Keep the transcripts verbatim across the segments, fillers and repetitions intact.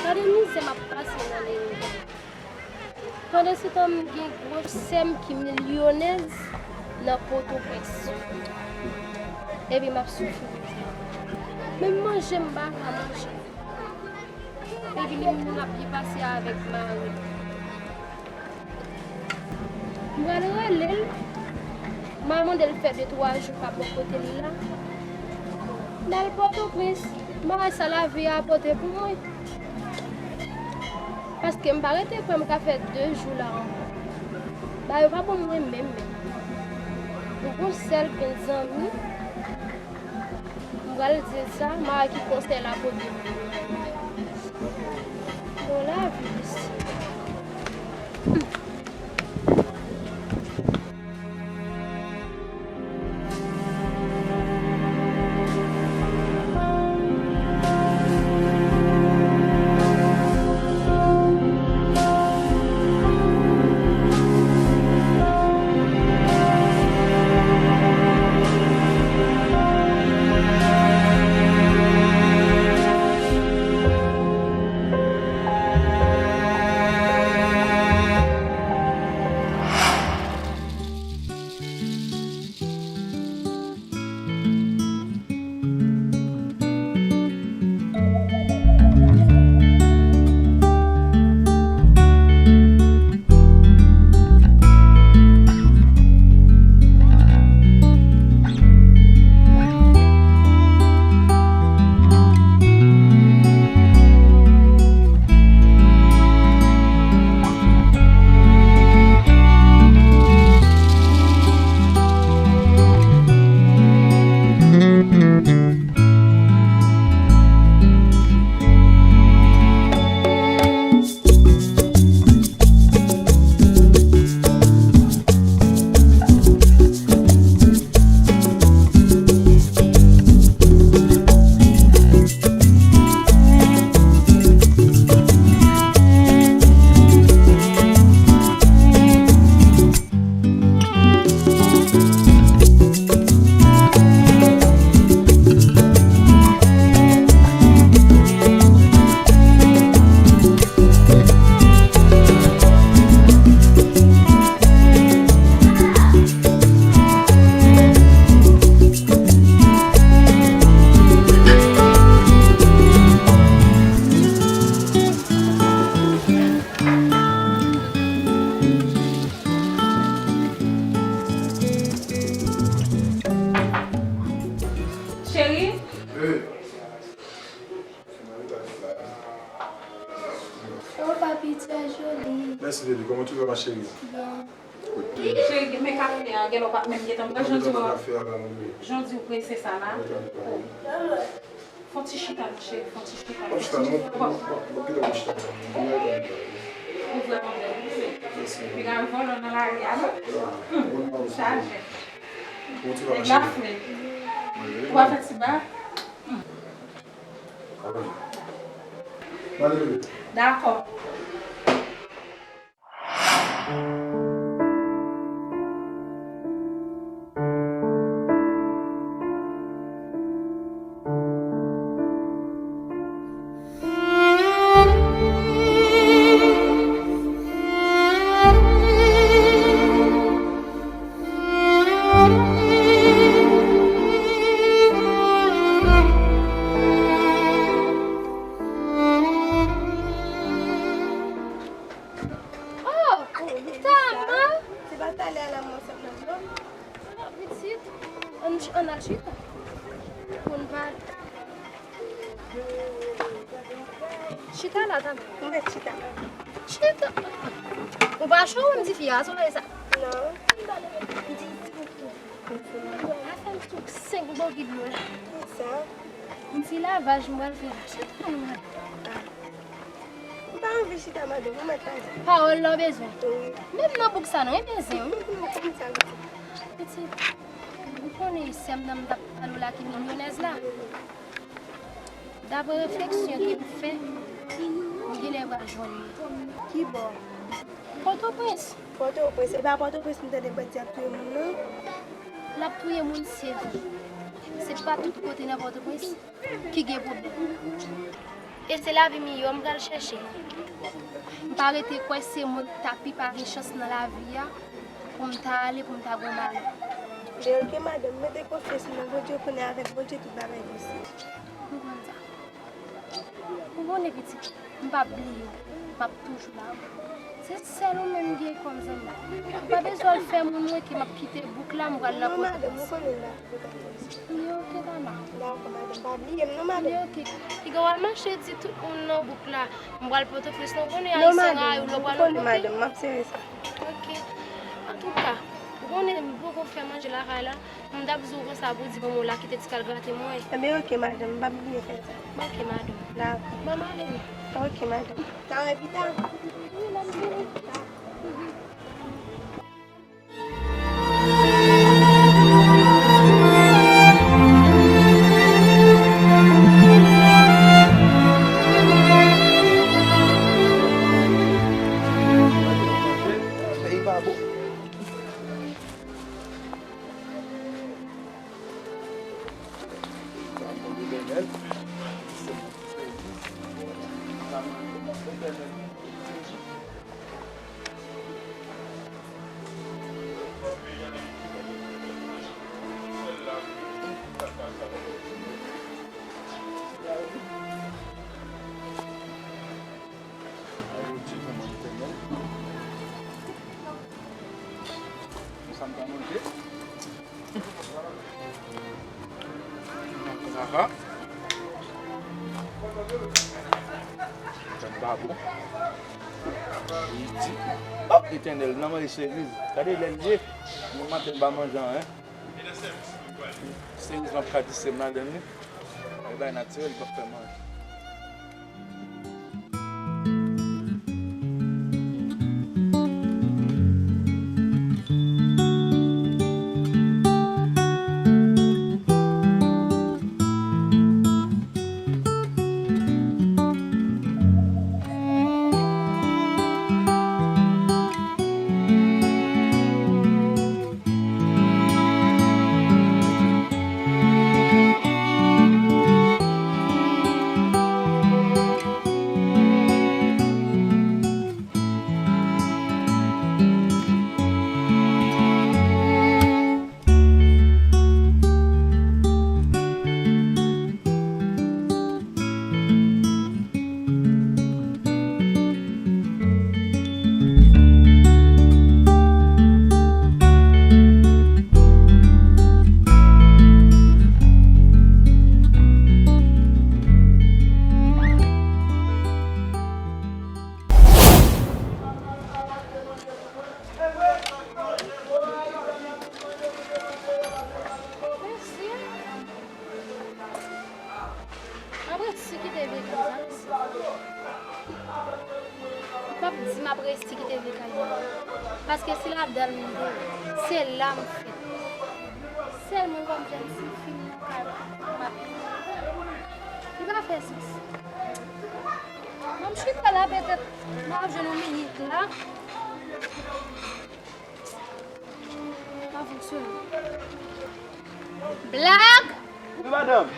Gade mizè m ap pase nan Leyogàn. Pandansetan, m gen gwo sè m ki milyonèz nan Pòtoprens. Epi m ap soufri pou sa. Menm manje m pa ka manje. Epi li menm ap byen pase avèk mari m. M pral rele l. M a mande l fè de twa jou pa bò kote li la. L al Pòtoprens. M a wè sa lavi a pote pou mwen. Paske m pa rete kwè m ka fè de jou la ankò. Bagay yo pa bon mwen menm menm. M gon sèl grenn zanmi. M pral di l sa, m a wè ki konsèy l ap pote pou mwen. Bon, lavi isi. Cheri? Hey. Oh, papi, tu es jolie. Merci, bébé. Comment tu vas, ma chérie? Bon. Cheri, men kafe a, genlè w pa t menm gentan bwè, jan di w, jan di w prese sa la. Fon ti chita non, cheri, fon ti chita. Fon ti chita, non, non, non, non, kite mwen chita. Ou vrèman bèl, wi. Mèsi. Epi gade vòlò nan lari a, non? Chaje. Nèg la fre. Ou pa fè ti ba? Dakò. Ann al chita. Pou n pa. Chita la, tann. Mwen chita. Chita. Ou pa cho, m di fi a, solèy sa. Non. M di, di, di. Afè m tou senk bògì dlo la. Kisa? M di lavaj m pral fè la. Chita, mwen. M pa anvi chita, madanm, ou mèt pale. Pawòl la w bezwen. Wi. Menm nan bouk sa, non, e bezwen, wi. Kòman sa, pitit? Pitit, ou konnen sè m nan m t ap pale w la ki milyonèz la. Daprè refleksyon ke m fè, m genlè pral jwenn li. Ki bò? Pòtoprens. Pòtoprens. E pa Pòtoprens m tande bandi ap touye moun, non? L ap touye moun, se vre. Se pa tout kote nan Pòtoprens ki gen pwoblèm. E se lavi miyò m pral chèche. M pa rete kwè se mwen ki ta pi pa gen chans nan lavi a pou m ta ale, pou m ta gon malè. Men oke, madanm, mete konfyans ou nan Bondye, ou konnen avèk Bondye tout bagay posib. M konn sa. Ou konnen, pitit, m p ap bliye w. M ap toujou la pou ou. Se sèl ou menm m gen kòm zanmi. Ou pa bezwen al fè moun wè ke m ap kite bouk la, m pral nan Pòtoprens. Non, madanm, ou konnen m pa toujou ka fè sa. Li oke, Tana. Dakò, madanm, pa bliye m non, madanm. Li oke. Piga w al mache di tout moun nan bouk la, m pral Pòtoprens, non, konnen Ayisyen rayi w, lè w pral yon kote. Non, madanm, ou konnen, madanm, m ap sere sa. Oke. Antouka, ou konnen m poko fè manje lakay la. M t ap di w konsa pou w di manman w la kite ti kal grate mwen. Enben, oke, madanm, m p ap bliye fè sa. Oke, madanm. Dakò. Ban m ale, wi. Oke, madanm. N a wè pita. Wi, n ap vini. Peyi pa bon. Ay, Bondye, kòman m fè menm? Konsa m pa manje? Aha. Jan m pa bon. Li di, oh, Etènèl, m nan manje seriz. Gade lè l ye. Mwen maten m pa manje anyen. Seriz lan p ka di se m ladann li. E bay natirèl, li p ap fè manje. Mèsi. M ap resi kite vye kay sa, mèsi. M ap di m ap resi kite vye kay sa. Paske se ladan l m te ye. Se la m fèt. Sèl mwen kòm jèn fi m nan kay la, m ap viv. Li pa fè sans. Ban m chita la, petèt m ap jwenn yon minit la. Pa fonksyone. Black! Wi, madanm.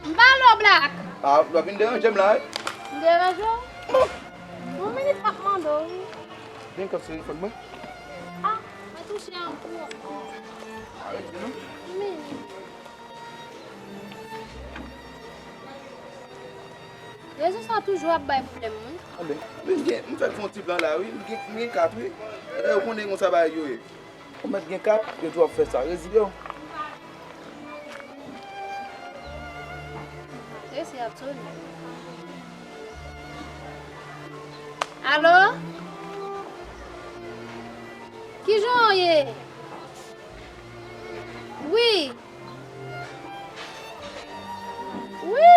M pale w, Black. Ah, w ap vin deranje m la, wi. M deranje w? Yon minit m ap mande w, wi. Vin kòb sou telefòn mwen. Ah, mwen touche yon kou. Arete non. Yon minit. Rezo sa toujou ap bay pwoblèm, wi. Anben, m gen, m fèk fè yon ti plan la, wi. M gen, m gen kat, wi. Gade, ou konnen konsa bagay yo ye. Ou mèt gen kat, yo tou ap fè sa. Rezile w. Alo? Kijan w ye? Wi. Wi.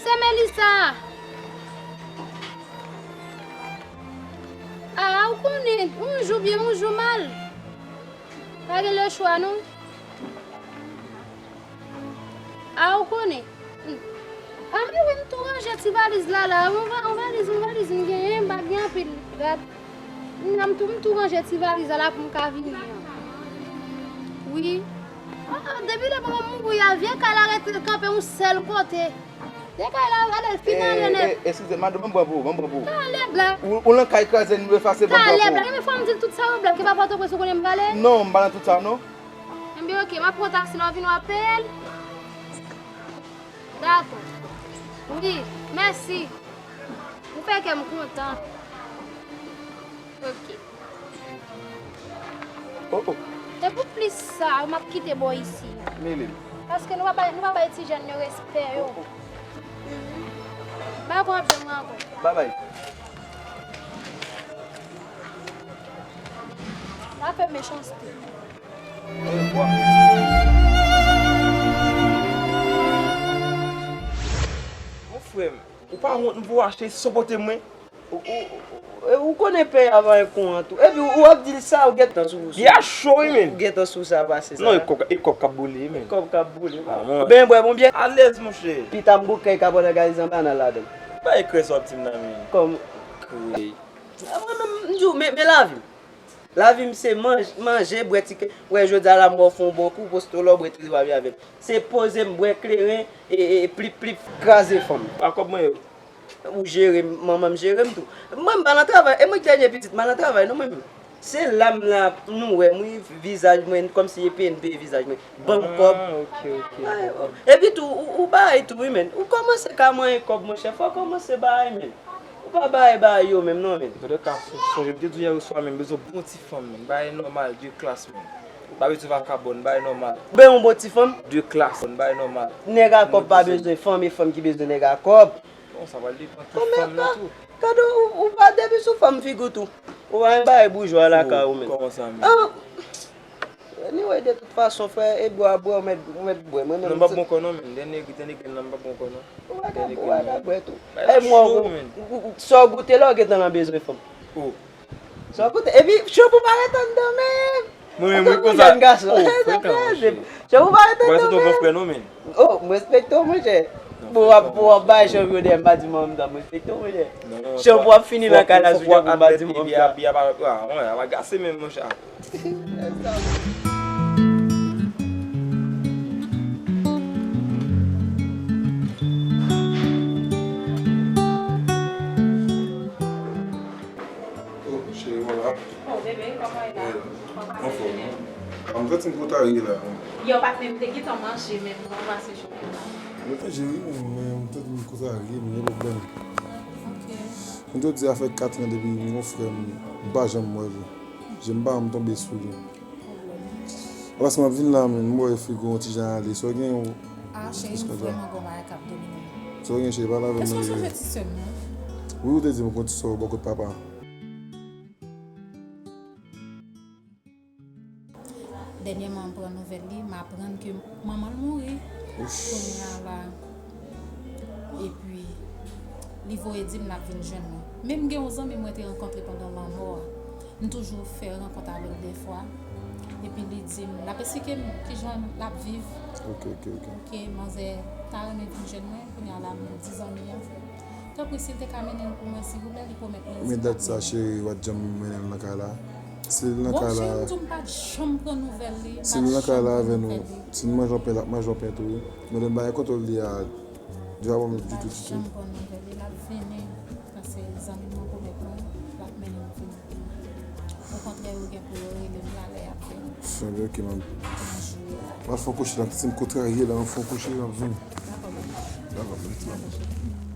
Se Melissa. A, ou konnen, yon jou byen, yon jou mal. Pa gen lechwa, non. A, ou konnen. Hmm. A, men wi, m tou ranje ti valiz la, la. Yon va-, yon valiz, yon valiz m genyen, m pa gen anpil. Gad. M, m tou, m tou ranje ti valiz la, la pou m ka vini an. Wi. A, a, depi lè manman m mouri a, vye kay la rete kanpe yon sèl kote. Vye kay la, gade l fin ale nèt. E, e, eskize, madanm, ban m pran pou ou, ban m pran pou ou. Talè, Black. Ou, ou nan kay kraze, nou efase, ban m pran pou ou. Talè, Black. Ebyen, fò m di l tout sa yo, Black. E pa Pòtoprens ou konnen m prale? Non, m pa nan tout sa, non. Ebyen, oke, m ap pran taksi la, w vin w ap peye l. Dakò. Wi, mèsi. Ou fè kè m kontan. Oke. Oh, oh. E pou plis sa, m ap kite bò isi a. Mele m. Paske nou pa bay, nou pa bay ti jèn yo respè yo. Oh, oh. Bay kon ap jwenn mwen ankò. Babay. Sa fè mechanste. Bon, frè m, ou pa wont m pou w achte san pote mwen? Ou, ou, ou, ou konnen pè a va yon kon an tou. Epi ou, ou ap di l sa, ou gentan sou, sou. Byen cho, wi, men. Ou gentan sou sa pase sa. Non, e kòb, e kòb k ap boule, men. Kòb k ap boule. Ah, mwen. Ben, bwè bon byen. Alèz, monchè. Pita m bouke kabòn a garizan banal ladan. Pa ekrè sa w ap di m nan, men. Kòm. Kre. Ah, mwen menm, m di w, men, men lavi m. Lavi m se manj-, manje, bwè ti ke-, wè jodi a la m ba w fè yon bon kou, poste w la w bwè ti rivavi avè m. Se poze m bwè kleren e, e, e plip plip. Kraze fanm. A kòb mwen yo. Ou jere m, manman m jere m tou. Mwen m pa nan travay, e mwen k dènye pitit, m pa nan travay non mwen menm. Se la m la nou wè m wi, vizaj mwen kòmsi e P N P vizaj mwen. Ban m kòb. Ah, ok, ok. Ay, oh. Epi tou, ou, ou bay tou wi, men. Ou kòmanse ka manyen kòb, monchè, fò w kòmanse bay, men. Ou pa bay bagay yo menm non, men. Antouka, sonje m te di w yè oswa, men, m bezwen bon ti fanm, men. Bagay nòmal, de klas, men. M pa bezwen vakabòn, bagay nòmal. Ben yon bon ti fanm. De klas, bagay nòmal. Nèg a kòb pa bezwen fanm, e fanm ki bezwen nèg a kòb. Bon, sa pral depann ki fanm nan tou. Kòmè pa, gade ou, ou pa depi sou fanm figi w tou. Ou pa yon bagay boujwa lakay ou menm. Kòman sa, men? Ah, anyway, de tout fason, frè, e bwè a bwè, ou mèt, ou mèt bwè. Mwen menm, non, m p ap bon kò non, men. Dènye, dènye grenn nan, m p ap bon kò non. Ou pa ka, ou pa ka bwè tou. E mwen, sa w goute la, ou gentan nan bezwen fanm. Oh. Sa w goute. Epi, chanpou pa ret anndan, men. Mwen menm, mwen konsa. Jèn gason. Oh, frekan, monchè. Chanpou pa ret anndan, men. Mwen se ton gran frè non, men. Oh, m respekte w, monchè. Pou w ap, pou w ap bay chanpou dèyè m pa di manman m, m respekte w, monchè. Chanpou ap fini nan kay la sou chanpou m pa di manman m. Fò w atlet, epi a, epi a pa, a, a pa gase menm, monchè. Oh, cheri, wala. Oh, bebe, kòman w ye la? Anfòm, non? A, m santi m kontrarye la. Yo, patnè, m te gentan manje, men m ranmase jounen la. Mwen te jere, men, men m santi m kontrarye, m gen pwoblèm. Ok. Mwen te di, sa fè kat an depi m gen yon frè m, m pa janm wè l. Je m pa janm tonbe sou li. Pwoblèm. Paske m ap vin la, men, m wè frigo yon ti jan ale. Sa w gen yon... Ah, cheri, m vrèman gon bagay k ap domine m. Sa w gen, cheri, pale avè m. Èske w sonje ti sè m nan? Wi, ou te di m gon ti sè w bò kot papa. Dènyèman, m pran nouvèl li, m aprann ke manman l mouri. Kounya la, epi, li voye di m l ap vin jwenn mwen. Men m gen yon zanmi mwen te rankontre pandan lanmò a. M toujou fè rankont avè l dèfwa. Epi li di m, l ap esplike m kijan l ap viv. Ok, ok, ok. Ok, manzè ta renmen vin jwenn mwen, kounya la, m di zanmi an. Tanpri, si l te ka mennen l pou mwen, silvouplè, li pwomèt mwen. Men dat sa, cheri, w ap janm mennen l nan kay la? Si l nan kay la, bon, cheri, m di w m pa t janm pran nouvèl li, si l nan kay la avè nou, si n manje yon pen, l ap manje yon pen tou, wi. Men lè m pa gen kontwòl li a, li pa ban m ditou, ditou. M pa t janm pran nouvèl li, l ap vini, paske zanmi m nan pwomèt mwen, l ap mennen m vini. Okontrè, yo gen pou yo rele m la lè y ap vini. Sanble, ok, m ap, m ap fè yon kouche la, si m kontrarye la, m ap fè yon kouche, m ap vini. Dakò, bebe. Dakò, mèsi, bebe.